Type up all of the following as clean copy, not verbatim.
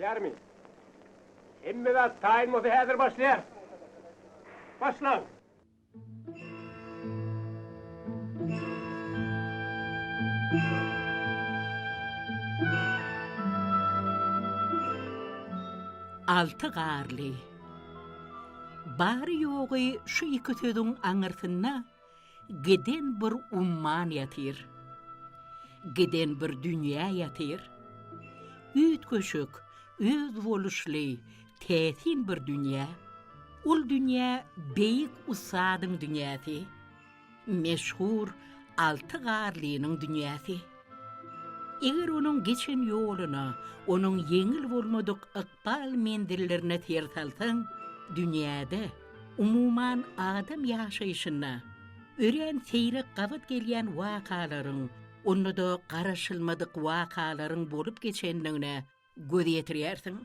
Bolýarmy? Hemme zat taýyn bolsa häzir başlaýarys. Başlaň! Alty garly. Bary-ýogy şu iki sözüň aňyrsynda giden bir umman ýatyr. Giden bir dünýä ýatyr. Üýtgeşik, özboluşly, täsin bir dünýä. Ol dünýä beýik ussadyň dünýäsi. Meşhur Alty Garlynyň dünýäsi. Eger onuň geçen ýoluna, onuň ýeňil bolmadyk ykbal menzillerine ser salsaň, dünýäde, umuman adam ýaşaýşynda örän seýrek gabat gelýän wakalaryň, onda-da garaşylmadyk wakalaryň bolup geçendigine göz ýetirýärsiň.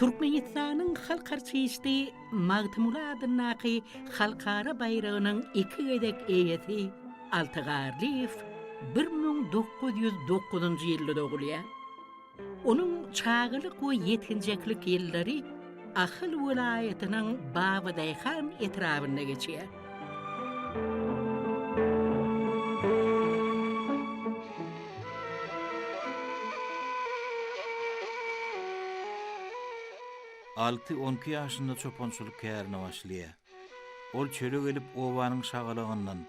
Türkmenistanyň halk artisti Magtymguly adyndaky Halkara baýragynyň iki gezek eýesi Alty Garlyýew 1909-njy ýylda dogulýar. Onuň çagalyk we ýetginjeklik ýyllary Ahal welaýatynyň Babadaýhan etrabynda geçýär. Alty on iki ýaşynda çopançylyk kärine başlaýar. Ol çöle gelip obanyň şagalagyndan,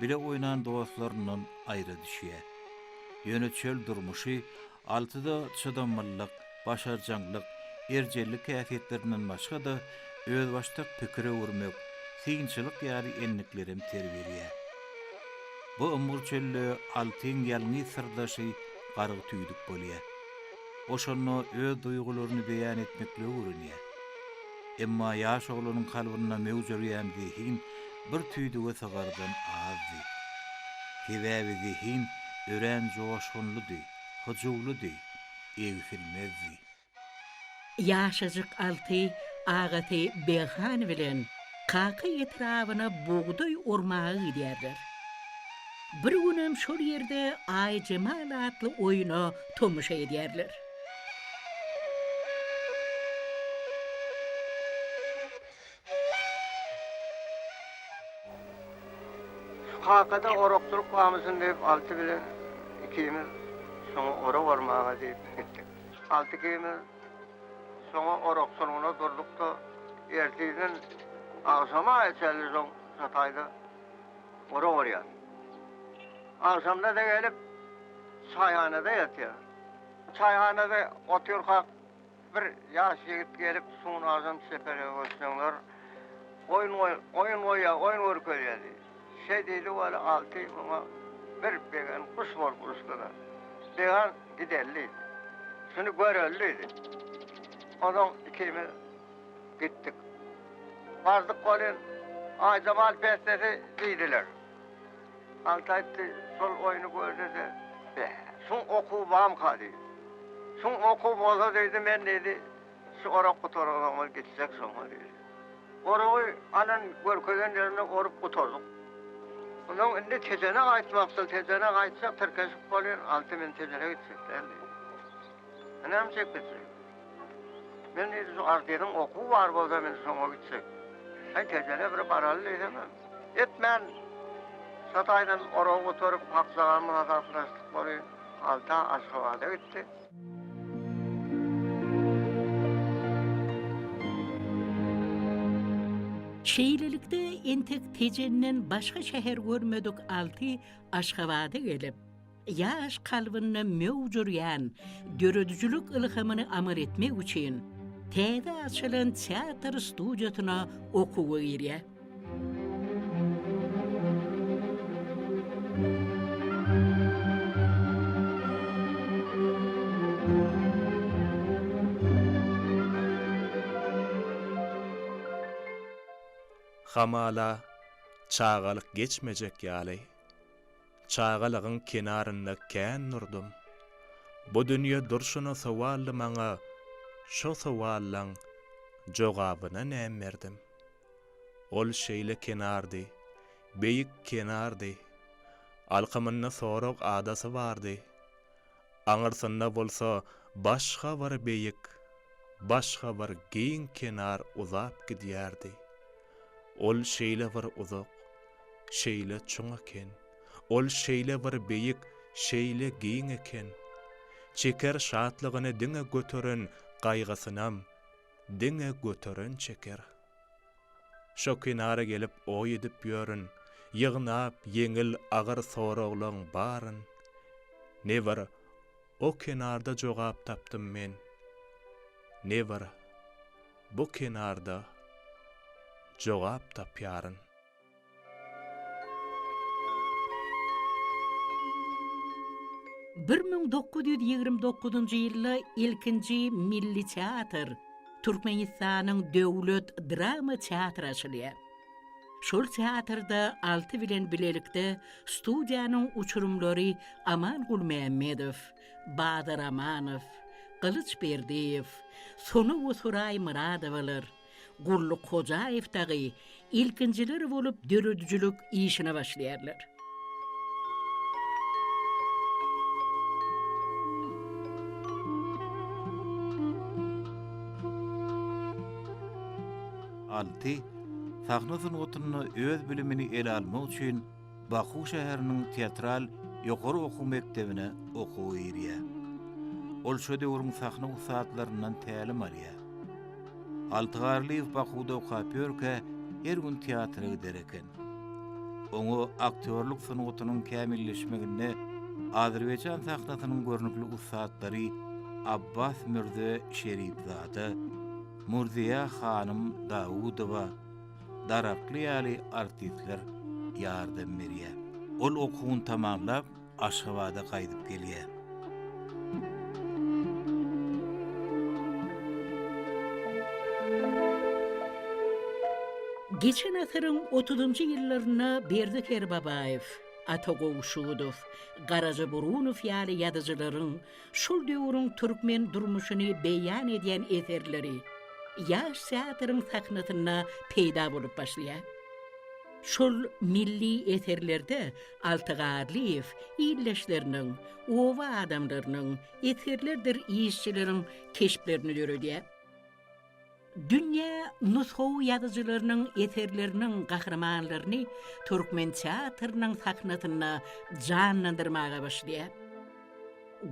bile oýnan dostlaryndan aýra düşýär. Ýöne çöl durmuşy Altyda çydamlylyk, başarjaňlyk, erjellik häsiýetlerinden başga-da özbaşdak pikir öwürmek, synçylyk ýaly endiklerem terbiýeleýär. Bu ymgyr çölde Altyň ýalňyz syrdaşy gargy tüýdük bolýar. O şonda öz duýgularyny beýan etmekligi öwrenýär. Emma ýaş oglanyň kalbynda möwjerýän zehin bir tüýdüge sygardan azdy. Sebäbi zehin örän joşgunlydy, hyjuwlydy, egsilmezdi. Ýaşajyk Alty agasy Beghan bilen Kaka etrabyna bugdaý ormaga gidýärler. Bir günem şol ýerde Aýjemal atly oýna tomaşa edýärler. Şu kakada orakçylyk barmyşyn diýip Alty bilen ikimiz şoňa orak ormaga diýip gitdik. Alty ikimiz şoňa orakçylygyna durduk-da, ertirden agşama çenli şoň şo taýda orak orýar. Agşamda-da gelip çaýhanada ýatýar. Çaýhanada otyrkak Bir ýaş ýigit gelip suwun agzam çepere göçseňler oýun oýun goýýar oýun görkezýär diýdi. Şeý diýdi weli Alty muňa bir begen guş bolup uçdy-da. Began gideli diýdi. Şuny göreli diýdi. Onsoň ikimiz gitdik. Bardyk welin Aýjemal pessesi diýdiler. Alty aýtdy, şol oýny gördi-de, Bä, şuň okuwy bamyka diýdi. Şuň okuwy bolsa diýdi, men diýdi, şu orak gutaransoň gitjek şoňa diýdi. Oragy alan görkezen ýerinde orup gutardyk. Onsoň indi Tejene gaýtmakdyr, Tejene gaýtsak tirkeşip bolýan, Alty men Tejene gitjek däl diýdi. Men näme üçin gitjek? Men diýdi, şu Artynyň okuwy bar bolsa men şoňa gitjek. Häý Tejene bir baraly diýsemem. Etmän, şo taýdan oragy gutaryp, hakjagamy hasaplaşdyk boly, Alta Aşgabada gitdi. Şeýlelikde, entek Tejenden başga şäher görmedik Alty Aşgabada gelip, Ýaş kalbynda möwj urýan döredijilik ylhamyny amal etmek üçin täze açylan teatr studiýasyna okuwa girýär. Hamala, çagalyk geçmejek ýaly. Çagalygyň kenarynda kän durdum. Bu dünýe durşuna sowally maňa, şo sowallaň jogabyna näm berdim? Ol şeýle kenardy, beýik kenardy. Alkymynda sorag adasy bardy. Aňyrsynda bolsa başga bir beýik, başga bir giň kenar uzap gidýärdi. Ol şeýle bir uzak, şeýle çuň eken. Ol şeýle bir beýik, şeýle giň eken. Çeker şatlygyny diňe göteren, gaýgysynam diňe göteren çeker. Şo kenara gelip oý edip ýörün, Ýygnap ýeňil, agyr soraglaň baryn. Ne bir o kenarda jogap tapdym men, Ne bir bu kenarda jogap tapýaryn. 1929-njy ýylda ilkinji milli teatr, Türkmenistanyň döwlet drama teatry açylýar. Şol teatrda Alty bilen bilelikde studiýanyň uçurymlary Aman Gulmämmedow, Bazar Amanow, Gylyç Berdiýew, Sona we Suraý Myradowalar, Gulluk Hojaýew dagy ilkinjiler bolup döredijilik işine başlaýarlar. Alty, sahna sungatynda öz bilimini ele almak üçin Baku şäheriniň teatral ýokary okuw mekdebine okuwa girýär. Ol şo döwrüň sahna ussatlaryndan tälim alýar. Alty Garlyýew Bakuwda okap ýörkä, her gün teatra gider eken. Oňa aktýorlyk sungatynyň kämilleşmeginde azerbaýjan sahnasynyň görnükli ussatlary Abbas Mürze Şeripzada, Murziýa hanym Dawudowa, Darakly ýaly artistler ýardam berýär. Ol okuwyny tamamlap, Aşgabada gaýdyp gelýär. Geçen asyryň otuzynjy ýyllarynda Berdi Kerbabaýew, Ata Gowşudow, Garaja Burunow ýaly ýazyjylaryň şol döwrüň türkmen durmuşyny beýan edýän eserleri ýaş teatryň sahnasynda peýda bolup başlaýar. Şol milli eserlerde Alty Garlyýew ildeşleriniň, oba adamlarynyň, esgerlerdir işçileriň keşplerini döredýär. Dünýä nusgawy ýazyjylarynyň eserleriniň gahrymanlaryny türkmen teatrynyň sahnasynda janlandyrmaga başlaýar.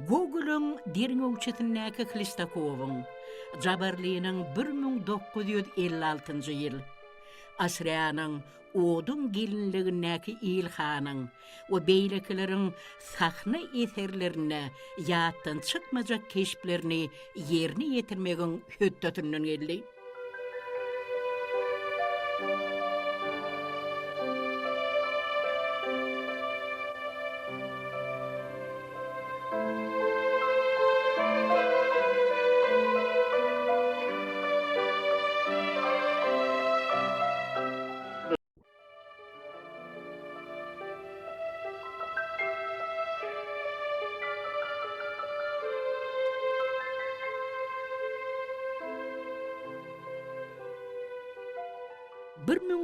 Gogolyň Derňewçisindäki Hlestakowyň, Jabarlynyň 1956-njy ýyl, Asrýanyň Oduň gelinligindäki Ilhanyň we beýlekileriň sahna eserlerinde ýatdan çykmajak keşplerini ýerine ýetirmegiň hötdesinden geldi.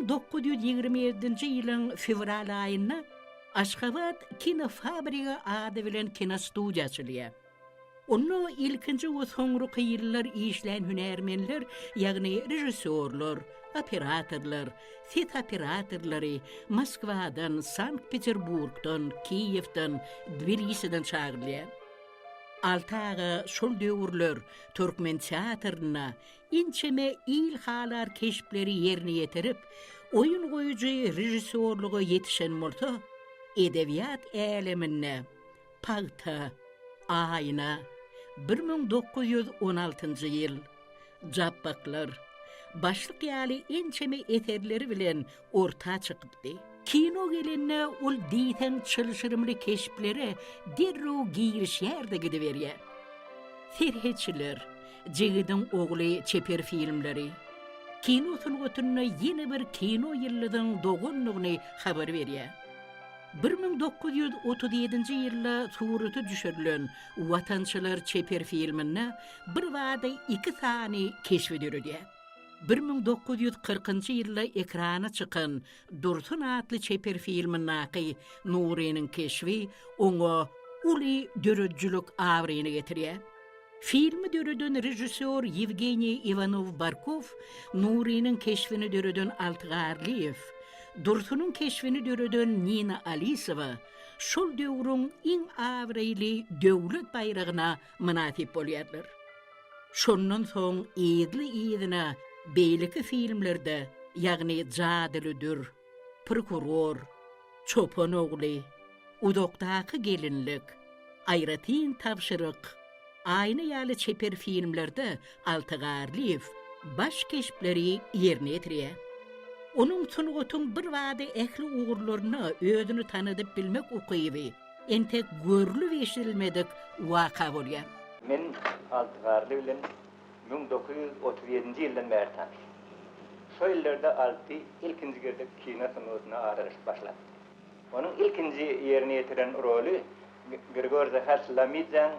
1927-nji ýylyň fewral aýynda Aşgabat kinofabrigi ady bilen kinostudiýa açylýar. Onda ilkinji we soňraky ýyllar işlän hünärmenler, ýagny režissýorlar, operatorlar, ses operatorlary Moskwadan, Sankt-Peterburgdan, Kiýewden, Tbilisiden çagyrylýar. Alty aga şol döwürler türkmen teatrynda ençeme il halar keşpleri ýerine ýetirip, oýun goýujy režissýorlyga ýetişen bolsa, edebiýat äleminde Pagta, Aýna, 1916-njy ýyl, Japbaklar, Başlyk ýaly ençeme eserleri bilen orta çykypdy. Kino gelende ol diýseň çylşyrymly keşplere derrew girişýär-de gidiberýär. Serhetçiler, Jigidiň ogly çeper filmleri. Kino sungatynda ýene bir kino ýyldyzyň dogandygyny habar berýär. 1937-nji ýylda surata düşürilen Watançylar çeper filminde birbada iki sany keşbi döredýär. 1940-njy ýylda ekrana çykan Dursun atly çeper filmindäki Nurynyň keşbi oňa uly döredijilik abraýyny getirýär. Filmi döreden režissýor Ýewgeniý Iwanow-Barkow, Nurynyň keşbini döreden Alty Garlyýew, Dursunyň keşbini döreden Nina Alisowa şol döwrüň iň abraýly döwlet baýragyna mynasyp bolýarlar. Şondan soň yzly-yzyna beýleki filmlerde, ýagny Jadyly dür, Prokuror, Çopan ogly, Uzakdaky gelinlik, Aýratyn tabşyryk, Aýna ýaly çeper filmlerde Alty Garlyýew baş keşpleri ýerine ýetirýär. Onuň sungatyň birbada ähli ugurlarynda özüni tanadyp bilmek ukyby entek görlüp-eşidilmedik waka bolýar. Men Alty Garly bilen 1937-nji ýyldan bäri tanyş. Şo ýyllarda Alty ilkinji gezek kino sungatyna aralaşyp başlapdy. Onuň ilkinji ýerine ýetiren roly Grigor Zaharç Lamidzäň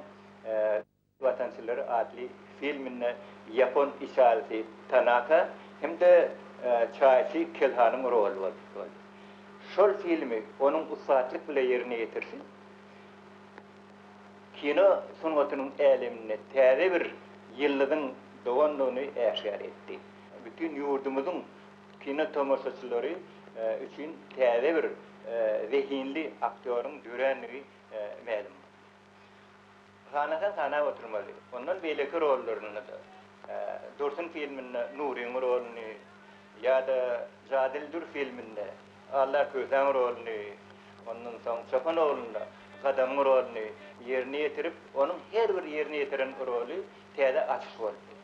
Watançylary atly filminde ýapon içalysy Tanaka hem-de çaýçy Kelhanyň roly boldy. Şol filmi onuň ussatlyk bile ýerine ýetirişi kino sungatynyň äleminde täze bir ýyldyzyň dogandygyny äşgär etdi. Bütin ýurdumyzyň kino tomaşaçylary üçin täze bir zehinli aktýoryň dörändigi mälim boldy. Sanasaň sanap oturmaly. Ondan beýleki rollarynda-da, Dursun filminde Nuryň roluny ýa-da Jadyly dür filminde Alla Kösäň roluny, ondan soň Çopan oglunda Gadamyň roluny ýerine ýetirip, onuň her bir ýerine ýetiren roly täze açyş boldy.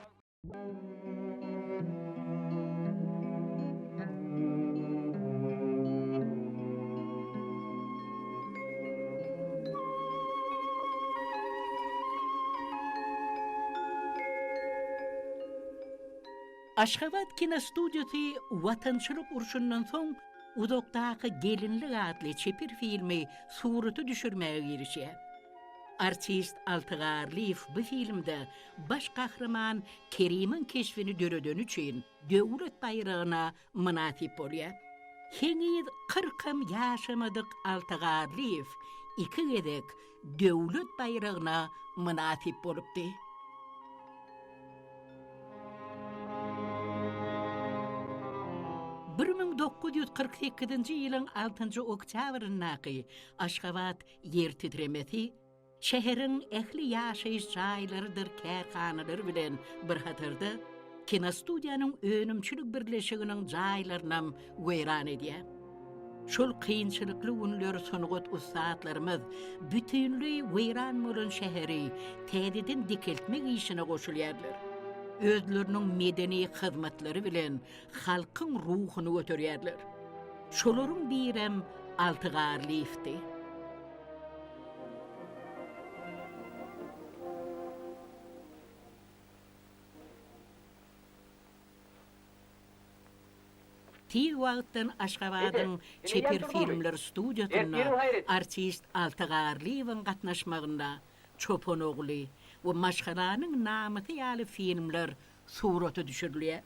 Aşgabat kinostudiýasy Watançylyk urşundan soň Uzakdaky gelinlik atly çeper filmi surata düşürmäge girişýär. Artist Alty Garlyýew bu filmde baş gahryman Kerimiň keşbini döredeni üçin Döwlet baýragyna mynasyp bolýar. Heniz kyrkam ýaşamadyk Alty Garlyýew iki gezek Döwlet baýragyna mynasyp bolupdy. 1948-nji ýylyň altynjy oktýabryndaky Aşgabat ýer titremesi şäheriň ähli ýaşaýyş jaýlarydyr kärhanalary bilen bir hatarda kinostudiýanyň önümçilik birleşiginiň jaýlarynam weýran edýär. Şol kynçylykly günler sungat ussatlarymyz bütinleý weýran bolan şäheri täzeden dikeltmek işine goşulýarlar. Özleriniň medeni hyzmatlary bilen halkyň ruhuny göterýärler. Şolaryň birem Alty Garlyýewdi. Tiz wagtdan Aşgabadyň çeper filmler studiýasynda artist Alty Garlyýewiň gatnaşmagynda Çopan ogly we Maşgalanyň namysy ýaly filmler surata düşürilýär.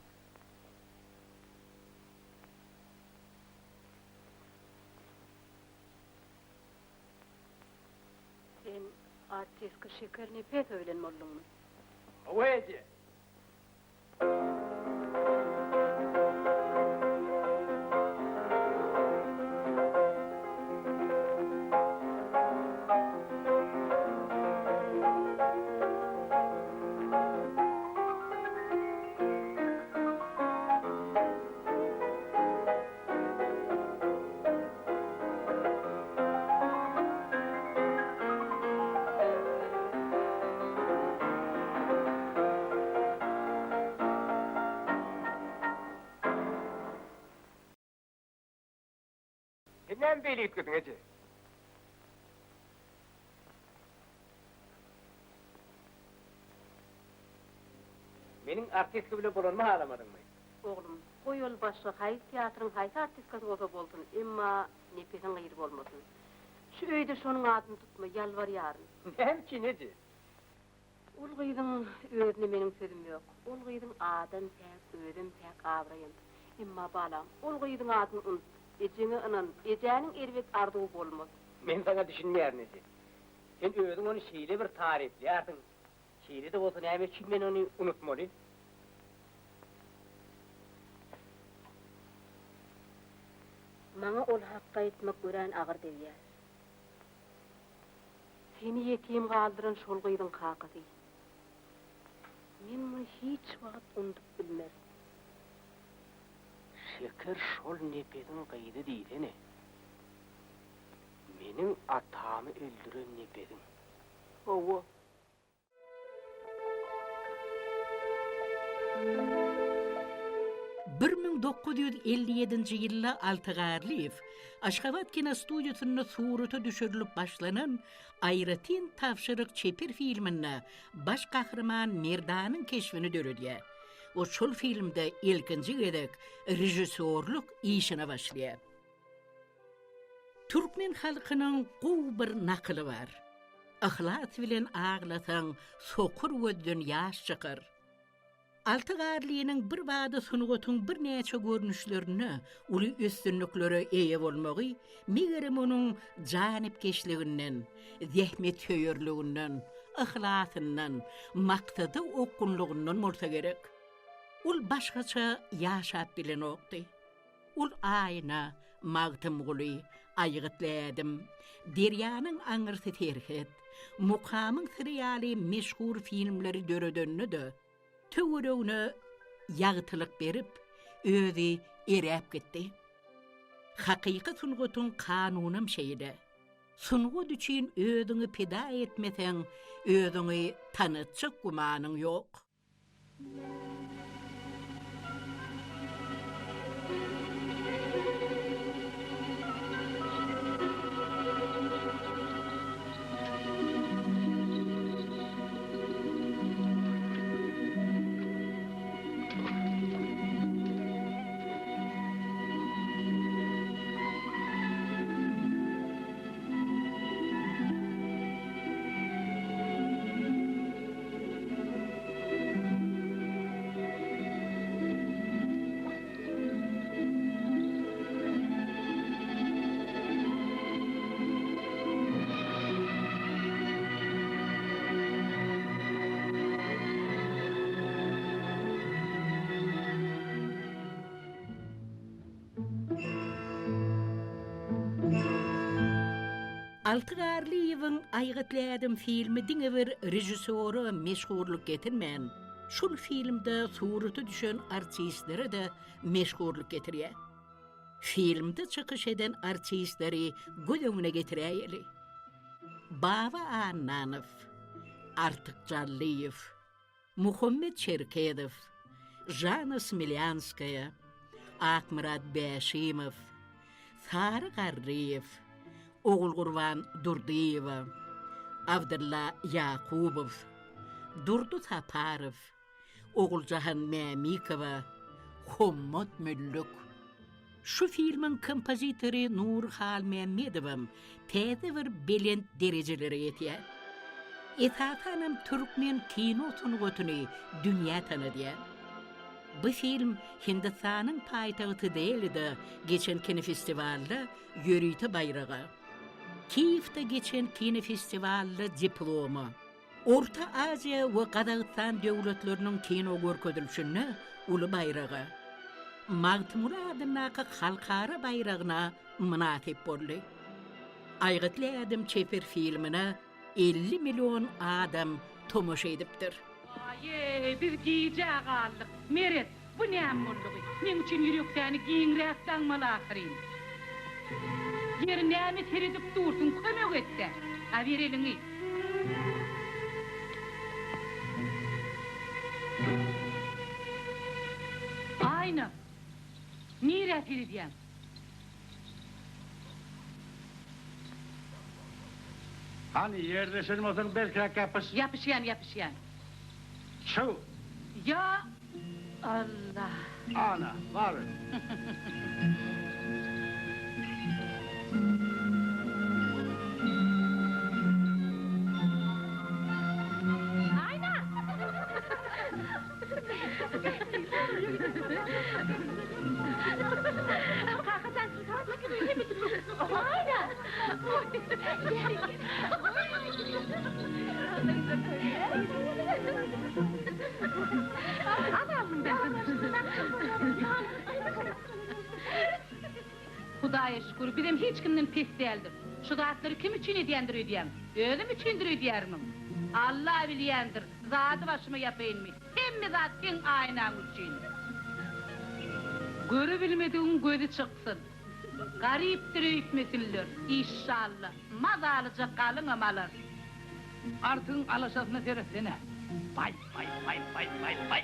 Sen artistka Şeker Nepesowa bilen bolduňmy? Hawa eje. Sen näme beýle üýtgediň, eje? Meniň artistka bilen bolanymy halamadyňmy? Oglum, goý ol başga haýsy teatryň haýsy artistkasy bolsa bolsun, emma Nepesiň gyzy bolmasyn. Şu öýde şonuň adyny tutma, ýalbarýaryn. Näme üçin eje? Ol gyzyň özüne meniň sözüm ýok. Ol gyzyň adam päk, özem päk, abraýam. Emma balam, ol gyzyň adyny unut. Ejeňe ynan, ejäniň erbet arzuwy bolmaz. Men saňa düşünmeýärin eje. Sen özüň ony şeýle bir taryplaýarsyň. Şeýle-de bolsa näme üçin men ony unutmaly? Maňa ol hakda aýtmak örän agyr degýär. Seni ýetim galdyran şol gyzyň kakasy. Men muny hiç wagt unudyp bilmerin. Şeker şol Nepesiň gyzy diýsene. Meniň atamy öldüren Nepesiň. Hawa. 1957-nji ýylda Alty Garlyýew Aşgabat kinostudiýasynda surata düşürilip başlanan Aýratyn tabşyryk çeper filminde baş gahryman Merdanyň keşbini döredýär we şol filmde ilkinji gezek režissýorlyk işine başlaýar. Türkmen halkynyň gowy bir nakyly bar. Yhlas bilen aglasaň, sokur gözden ýaş çykar. Alty Garlynyň birbada sungatyň birnäçe görnüşlerinde uly üstünliklere eýe bolmagy, megerem onuň janypkeşliginden, zähmetsöýerliginden, yhlasyndan, maksada okgunlygyndan bolsa gerek. Ol başgaça ýaşap bilenokdy. Ol Aýna, Magtymguly, Aýgytly ädim, Derýanyň aňyrsy serhet, Mukamyň syry ýaly meşhur filmleri döredende-de, töweregine ýagtylyk berip, özi eräp gitdi. Hakyky sungatyň kanunam şeýle. Sungat üçin özüňi pida etmeseň, özüňi tanatjak gümanyň ýok. Alty Garlyýewiň Aýgytly ädim filmi diňe bir režissýora meşhurlyk getirmän, şol filmde surata düşen artistlere-de meşhurlyk getirýär. Filmde çykyş eden artistleri göz öňüne getiräýeli. Baba Annanow, Artyk Jallyýew, Muhammet Çerkezow, Žanna Smilýanskaýa, Akmyrat Bäşimow, Sary Garryýew, Ogulgurban Durdyýewa, Abdylla Ýakubow, Durdy Saparow, Oguljahan Mämikowa, Hommat Müllük. Şu filmiň kompozitory Nury Halmämmedowam täze bir belent derejelere ýetýär. Esasanam türkmen kino sungatyny dünýä tanadýar. Bu film Hindistanyň paýtagty Delide geçen kinofestiwalda ýörite baýraga, Kiýewde geçen kinofestiwalda diploma, Orta Aziýa we Gazagystan döwletleriniň kino görkezilişinde uly baýraga, Magtymguly adyndaky halkara baýragyna mynasyp boldy. Aýgytly ädim çeper filmine 50 million adam tomaşa edipdir. Aý-eý, biz gijä galdyk. Meret, bu näme boldugy? Meň üçin ýüreksäni giňräk daňmaly ahyryn. Ýeri, näme seredip dursuň, kömek et-dä. A ber eliňi. Aýna, nirä seredýäň? Hany, ýerleşen bolsaň berkräk ýapyş. Ýapyşýan, ýapyşýan. Çüw! Ýa, Allah! Ana, bar. Aýna! Hudaýa şükür, bizem hiç kimden pes däldir. Şu zatlary kim üçin edýändir öýdýäň? Özüm üçindir öýdýärmiň? Alla bilýändir, zady başyma ýapaýynmy? Hemme zat seň aýnaň üçin. Görübilmedigiň gözi çyksyn. Garypdyr öýtmesinler, işşalla, mazalyja galyňam alar. Artygyň alaşasyna seretsene. Baý, baý, baý, baý, baý, baý.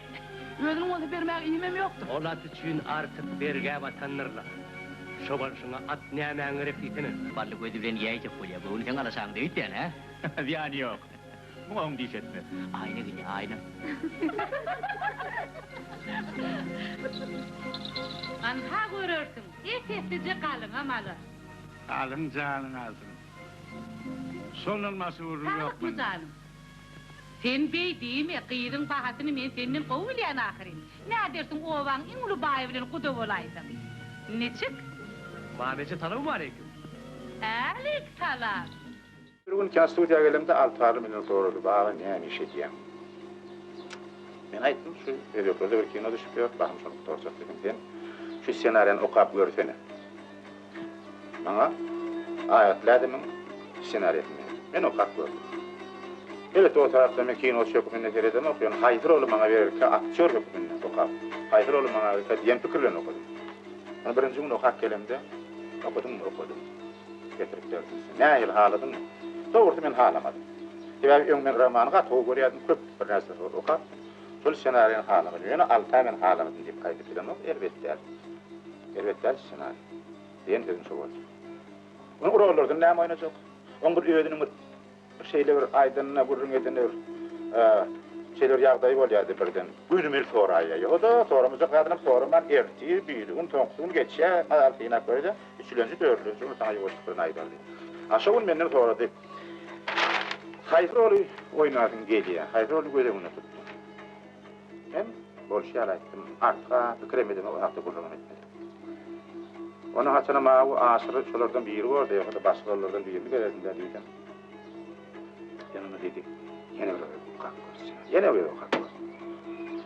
Özüniň bolsa bermäge iýmem ýokdur. Ol at üçin Artyk bergä batandyrlar. Şo bolşuňa at nämäň gerek diýsene. Bally gözi bilen iýäýjek bolýa. Göwni seň alaşaňda öýtýän, hä? Zyýany ýok. Muňa oň diş etmez. Aýna gelýä, aýna. Anha görersiň, ep-eslije galyňam alar. Galyň janyňy alsyn. Şondan başga gürrüň ýok Saglykmy mende. janym? Sen beý diýme, gyzyň bahasyny men senden gowy bilýän ahyryn. Nädersiň obaň iň uly baýy bilen guda bolaýsaň. Niçik? Mama eje salowmaleýkim. Älik salam. Bir gün kinostudiýa gelemde Alty menden sorady, Baga näme iş edýäň? Men aýtdym, şu özbeklerde bir kino düşüp ýör, bahym şony gutarjak diýdim. Sen şu ssenariýany okap görsene. Maňa Aýat Lädemiň ssenariýasyny berdi. Men okap gördüm. Elbetde o tarapdan men kinoçy hökmünde seredemok, ýöne haýsy roly maňa bererkä aktýor hökmünde okap, haýsy roly maňa bererkä diýen pikir bilen okadym. Ony birinji gün okap gelemde, okadyňmy, okadym. Getirip berdim. Nähili haladyňmy? Dogrusy men halamadym. Sebäbi öň men romany gaty gowy görýärdim, köp birnäçe sapar okap, şol ssenariýany halamadym. Ýöne Alta men halamadym diýip aýdyp bilemok, erbet däl. Erbet däl ssenariý. Diýen sözüm şo boldy. Onuň rollardan näme oýnajak? Oň bir özüniň bir Bir şeýle bir aýdanyna, gürrüň edenine bir şeýle bir ýagdaý bolýardy birden. Gönümel soraýýar. Ýogsa-da, soramajak zadynam soraman, ertir, birigün, soňkusy gün geçýär, mazaly synap görýär-de, üçülenji, dördülenji gün saňa ýuwaşlyk bilen aýdar diýip. A şo gün menden sorady. Haýsy roly oýnasyň gelýär? Haýsy roly göz öňünde tutduň? Men bolşy ýaly aýtdym. Artyk-a pikirem edemok, o hakda gürrüňem etmedim. Ondan haçanam aw Aşyr şolardan biri bordy, ýogsa-da başga rollardan birini bererdim-dä diýsem. Sen onda diýdi, ýene bir gezek okap gör. Ýene bir gezek okap gör.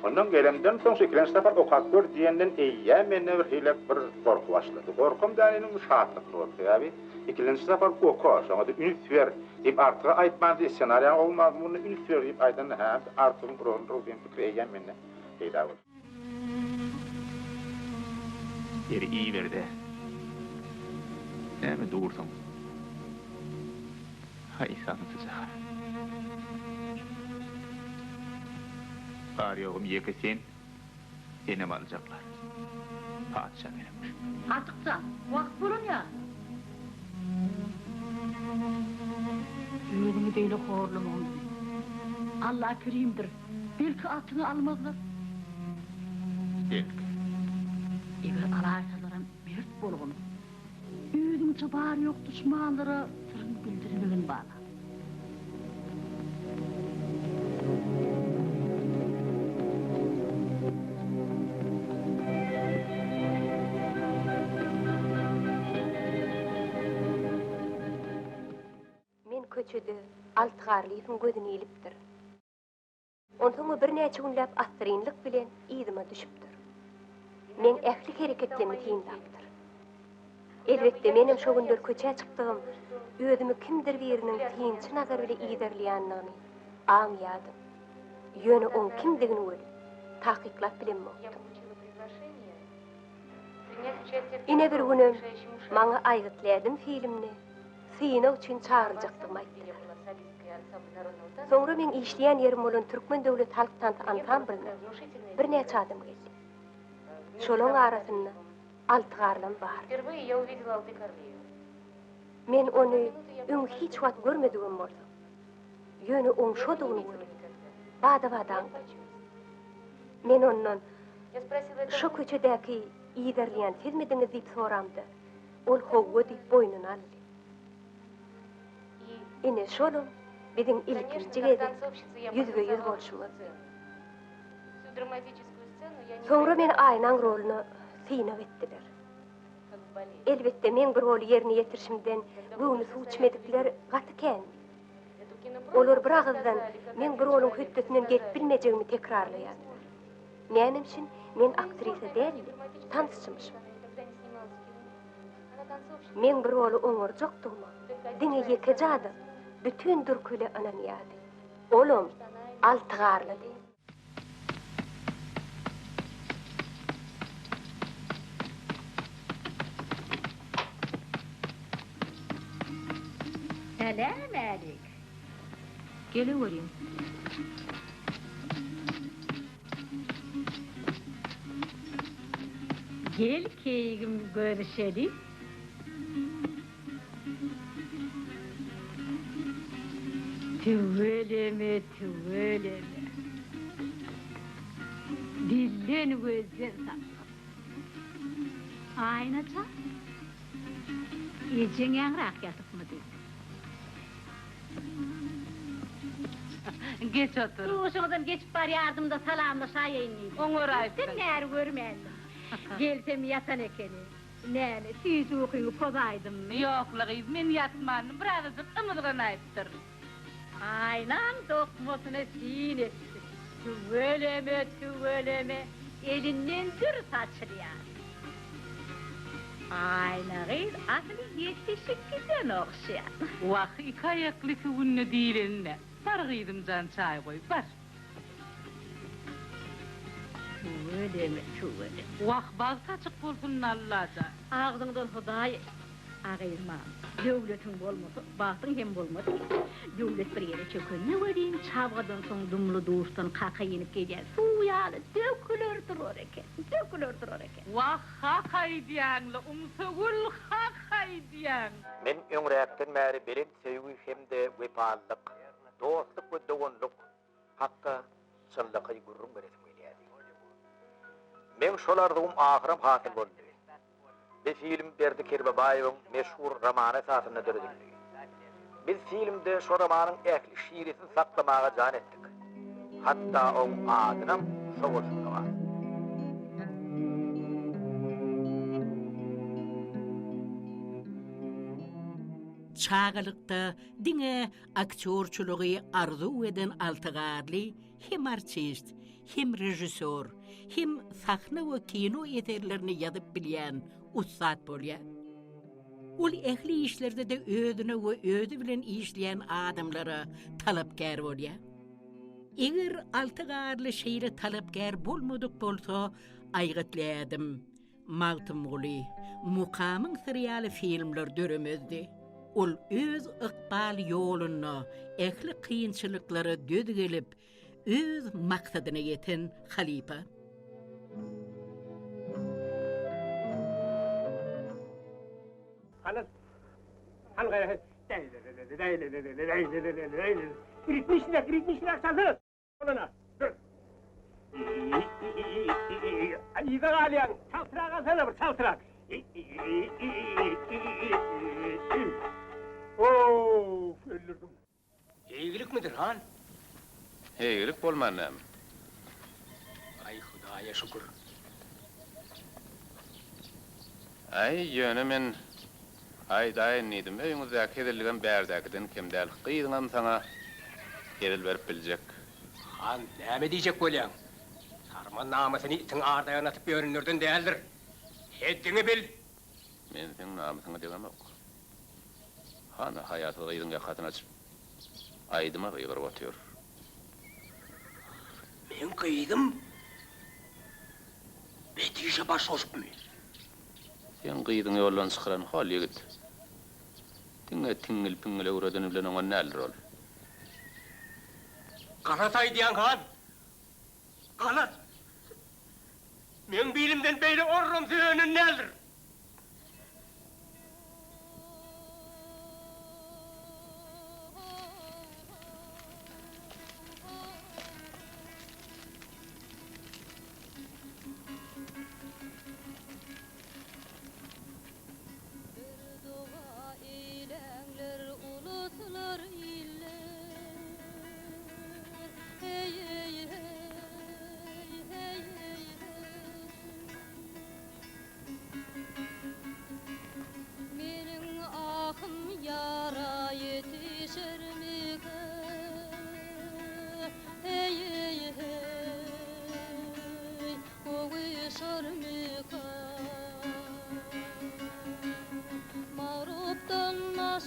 Ondan gelemden soň şu ikilenji sapar okap gör diýenden eýýäm mende bir hili bir gorky başlady. Gorkam däl inim, şatlykly gorky. Sebäbi ikilenji sapar oka, şoňa-da üns ber diýip Artyga aýtmandy, ssenariýaň gowy mazmunyna üns ber diýip aýdanda, hä, Artygyň roludyr diýen pikir eýýäm mende peýda boldy. Ýeri iýiber-dä. Näme dursuň? Haý, samsyjak. Bar-ýogum ýeke sen, senem aljaklar. Patyşa gerekmiş. Artykjan, wagt bolan ýaly. Özüňi beýle horlamagyn diý. Alla kerimdir, belki atyňy almazlar. Belki. Eger alaýsalaram mert bolgun. Özüňçe bar-ýok duşmanlara syryňy bildirmegin bala. Men köçede Alty Garlyýewiň gözüne ilipdir. Onsoň o birnäçe günläp assyrynlyk bilen yzyma düşüpdir. Meň ähli hereketlerimi synlapdyr. Elbetde, menem şo günler köçä çykdygym, özümi kimdir biriniň synçy nazar bile yzarlaýandygyny aňýardym. Ýöne oň kimdigini weli, takyklap bilemokdym. Ine bir günem maňa Aýgytly ädim filmine synag üçin çagyryljakdygymy aýtdylar. Soňra meň işleýän ýerim bolan Türkmen döwlet halk tansy ansamblyna birnäçe adam geldi. Şolaň arasynda Alty Garlam bardy. Men ony öň hiç wagt görmedigem bolsam, ýöne oň şodugyny welin, bada-bat aňdym. Men ondan. Şo köçedäki yzarlaýan sizmidiňiz diýip soramda, ol howwa diýip boýnuna aldy. Ine, şolam biziň ilkinji gezek ýüzbe-ýüz bolşumyzdy. Soňra meni Aýnaň roluna synag etdiler. Elbetde, meň bu roly ýerine ýetirişimden göwni suw içmedikler gaty kändi. Olar bir agyzdan meň bu roluň hötdesinden gelip bilmejegimi tekrarlaýardylar. Nämemşin men aktrisa däl-de, tansçymyşym. Meň bu roly oňarjakdygyma diňe ýekeje adam bütin durky bile ynanýardy. Olam Alty Garlydy. Sälämälik. Geleweriň. Gel keýigim görüşeli. Tüweleme tüweleme. Dilden gözden saklasyn. Aýna jan. Ejeň ýaňrak ýatypmydy? Geç otur. Duşuňyzdan geçip barýardym-da salamlaşaýaýyn diýdim. Oňaraýypsyň. Köpden bäri görmändim. Gelsem ýatan ekeni. Näme, süýji ukyňy pozaýdymmy? Ýok-la gyz, men ýatmandym, birazajyk ymyzganaýypdyryn. Aýnaň dokmasyna syn etdim. Tüweleme, tüweleme, elinden dür saçylýar. Aýna gyz asyl ýetişip giden ogşýar. Wah, iki aýakly iki günde diýlenine. Bar gyzym jan çaý goý, bar. Tüweleme, tüweleme. Wah, bagty açyk bolsun Allajan. Agzyňdan Hudaý A gyz mam, döwletiň bolmasa, bagtyň hem bolmaz eken. Döwlet bir ýere çökende welin, çabgadan soň dumly-duşdan kaka inip gelýän suw ýaly döküler durar eken, döküler durar eken. Wah, hak aýdýaň-la, Umsagül, hak aýdýaň. Men öňräkden bäri belent söýgi hem-de wepalylyk, dostluk we doganlyk hakda çynlakaý gürrüň beresim gelýärdi. Meň şol arzuwym ahyram hasyl boldy. Bu film Berdi Kerbabaýewiň meşhur romany esasynda döredildi. Biz filmde şo romanyň ähli şiresini saklamaga jan etdik. Hatda oň adynam şo bolşunda galdy. Çagalykda diňe aktýorçylygy arzuw eden Alty Garly hem artist, hem režissýor, hem sahna we kino eserlerini ýazyp bilýän ussat bolýar. Ol ähli işlerde-de özüne we özi bilen işleýän adamlara talapkär bolýar. Eger Alty Garly şeýle talapkär bolmadyk bolsa, aýgytly ädim, Magtymguly, Mukamyň syry ýaly filmler döremezdi. Ol öz ykbal ýolunda ähli kynçylyklara döz gelip, öz maksadyna ýeten halypa. Ritmişräk, ritmişräk çalsana. Bolana. Dur. Yza galýaň. Çaltrak alsana bir, çaltrak. Of, öldürdiň. Eýgilikmidir, han? Eýgilik bolman näme? Aý, Hudaýa şükür. Aý, ýöne men aýdaýyn diýdim, öýüňizdäki hezilligem bärdäkiden kem däl. Gyzyňam saňa hezil berip biljek. Han, näme diýjek bolýaň? Sarman namysyny itiň ardaýagyna atyp ýörenlerden däldir. Heddiňi bil! Men seň namysyňa degemok. Hana, haýasyz gyzyň ýakasyny açyp, aýdyma gygyryp otyr. Meň gyzym bet işe baş goşupmy? Seň gyzyňy ýoldan çykaran hol ýigit. Diňe tiňňil-piňňil öwredeni bilen oňan däldir ol. Galat aýdýaň, han! Galat! Meň bilimden beýle orramsy önen däldir.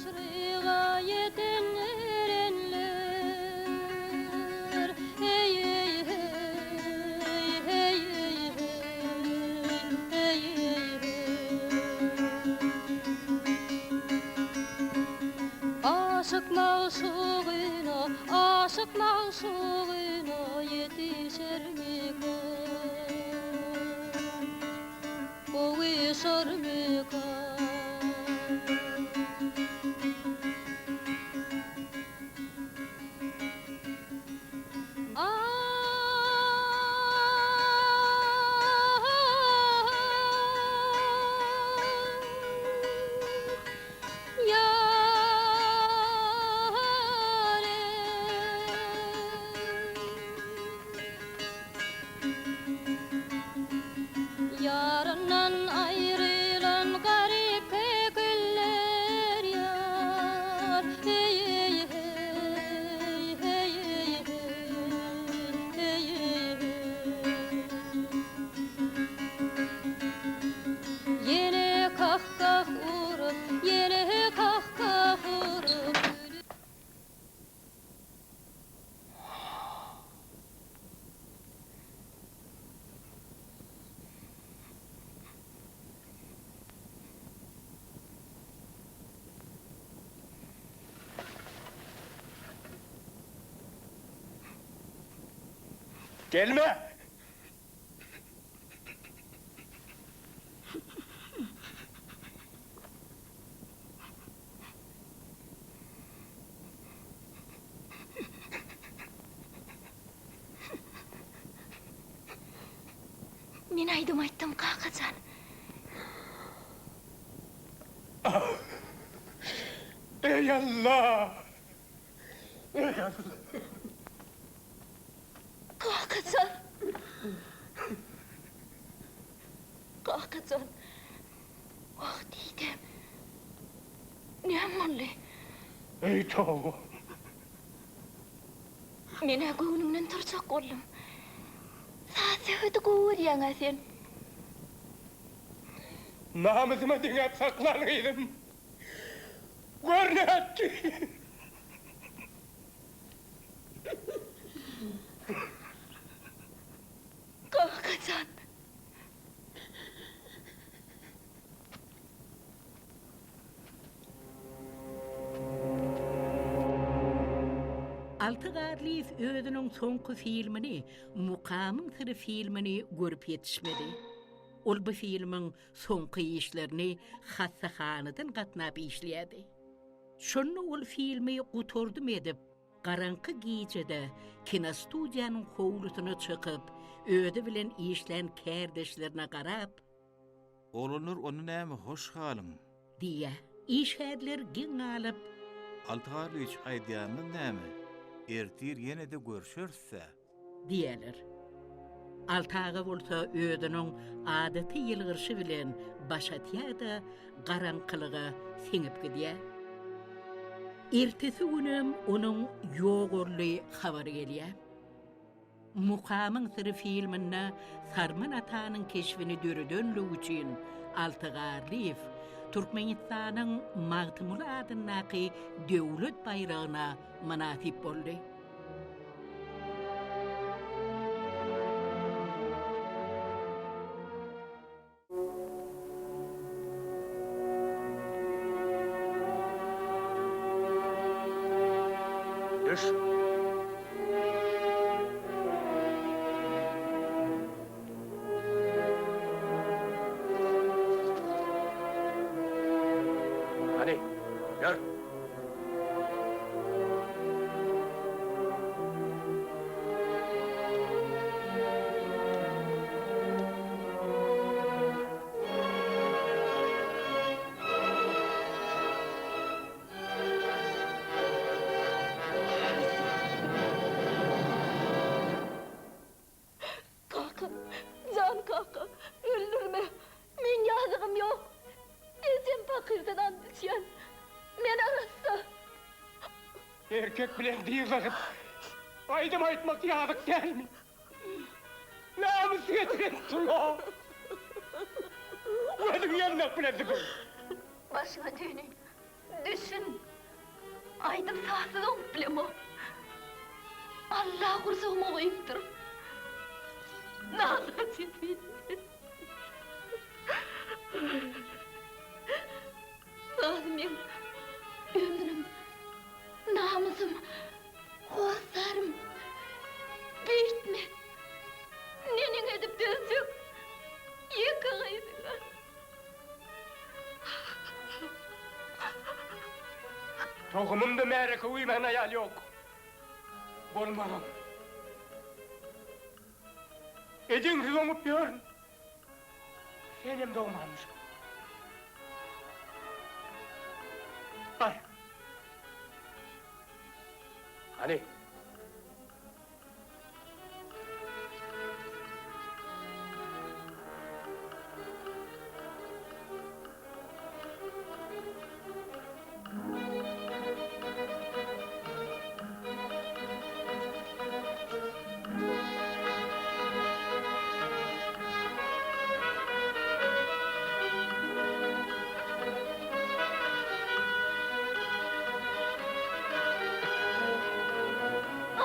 Magşuryga ýeten erenler, Heý, heý, heý, heý, heý, heý, heý, heý. Aşyk magşugyna, aşyk magşugyna ýetişermikä? Gowuşarmyka? Ýaryndan aýrylan garyp kekiller ýar, Heý, heý, heý, heý, heý, heý, heý, heý. Ýene kah-kah urup, ýene kah-kah urup, gülüp. Gelme! Men aýdym aýtdym, kaka jan. Eý Alla! Eý Alla! Kaka jan! Kaka jan! Wah, diýdem. Näme boldy? Eý, toba! Men-ä göwnüňden turjak boldum. Saz-söhbeti gowy görýäň-ä sen. Namysyma deňäp saklan gyzym. Gör nätdi! Kaka jan! Alty Garlyýew özüniň soňky filmini, Mukamyň syry filmini görüp ýetişmedi. Ol bu filmiň soňky işlerini hassahanadan gatnap işleýärdi. Şonda ol filmi gutardym edip, Garaňky gijede kinostudiýanyň howlusyna çykyp, özi bilen işlän kärdeşlerine garap. Oglanlar onda näme hoş galyň. Diýýär. Işgärler geň galyp. Alty Garlyç aýdýanyňyz näme? Ertir ýene-de görşeris-dä. Diýýärler. Alty aga bolsa özüniň adaty ýylgyryşy bilen baş atýar-da, garaňkylyga siňip gidýär. Ertesi günem onuň ýogaldy habary gelýär. Mukamyň syry filminde Sarman atanyň keşbini döredenligi üçin Alty Garlyýew Türkmenistanyň Magtymguly adyndaky Döwlet baýragyna mynasyp boldy. Düş. Hany, ýör. Kaka, jan kaka, öldürme. Meň ýazygym ýok. Ejem pakyrdan ant içýän. Men arassa. Erkek bilen dyz atyp, aýdym aýtmak ýazyk dälmi? Namys getiren tula! Gözüň ýandak bilen süpür! Başyňa döneýin. Düşün. Aýdym-sazsyz oňup bilemok. Alla gursagyma guýupdyr. Nalaç edin. Saz meň ömrüm, namysym, hossarym. Beýtme. Neneň edip dözjek ýeke gyzyňa. Tohumymda märeke güýmän aýal ýok. Bolmagam. Ejeňsiz oňup ýörün. Senem dogmanmyşyň. Bar. Hany.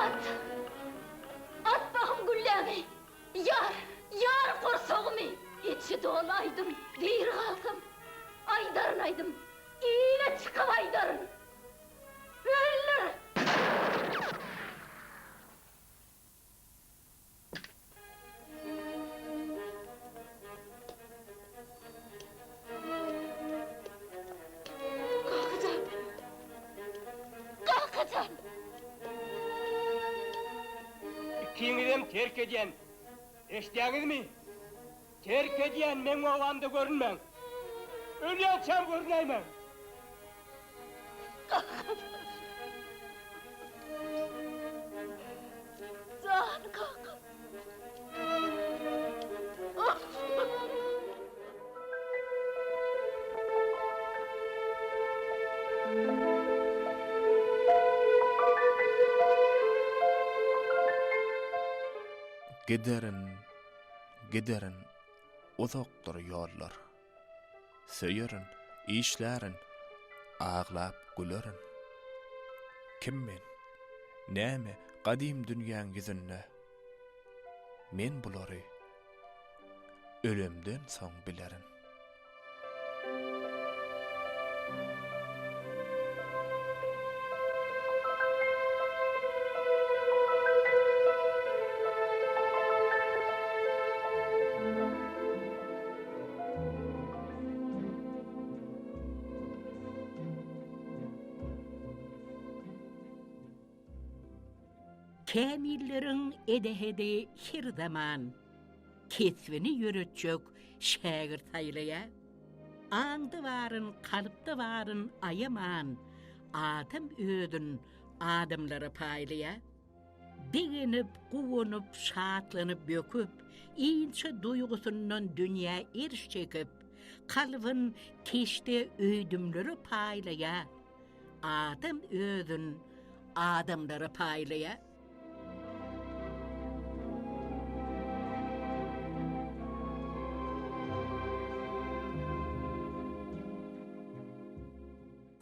At! At bahym güllämi! Ýar! Ýar gursagymy! Içi doly aýdym, diri galsam, aýdaryn aýdym, ile çykyp aýdaryn! Öldür! Kakajan! Kakajan! Ikiňizem terk edýän. Eşidýäňizmi? Terk edýän, meň obamda görünmäň. Ölýänçäm görünäýmäň. Jan kakam. Giderin, giderin, uzakdyr ýollar. Söýerin, işlärin, aglap gülerin. Kim men? Näme gadym dünýäň ýüzünde? Men bulary ölemden soň bilerin. Kämilleriň edehedi her zaman kesbini ýöretjek şägirt saýlaýar. Aňda baryn, kalpda baryn aýaman, adam özün adamlara paýlaýar. Begenip, guwanyp, şatlanyp böküp, inçe duýgusyndan dünýä erş çekip, kalbyn keşde öýdümlere paýlaýar. Adam özün adamlara paýlaýar.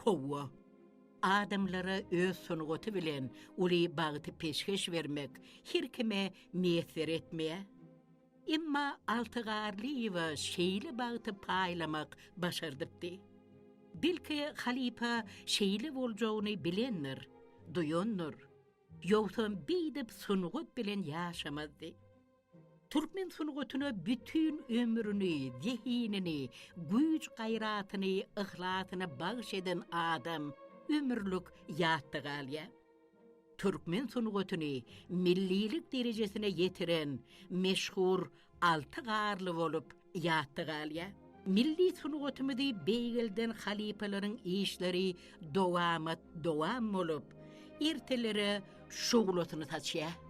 Hawa. Adamlara öz sungaty bilen uly bagty peşgeş bermek her kime miýesser etmeýär. Emma Alty Garlyýewa şeýle bagty paýlamak başardypdy. Belki halypa şeýle boljagyny bilendir, duýandyr. Ýogsam beýdip sungat bilen ýaşamazdy. Türkmen sungatyna bütin ömrüni, zehinini, güýç-gaýratyny, yhlasyny bagyş eden adam ömürlik ýatda galýar. Türkmen sungatyny millilik derejesine ýetiren meşhur Alty Garly bolup ýatda galýar. Milli sungatymyzy beýgelden halypalaryň işleri dowamat dowam bolup, ertelere şuglasyny saçýar.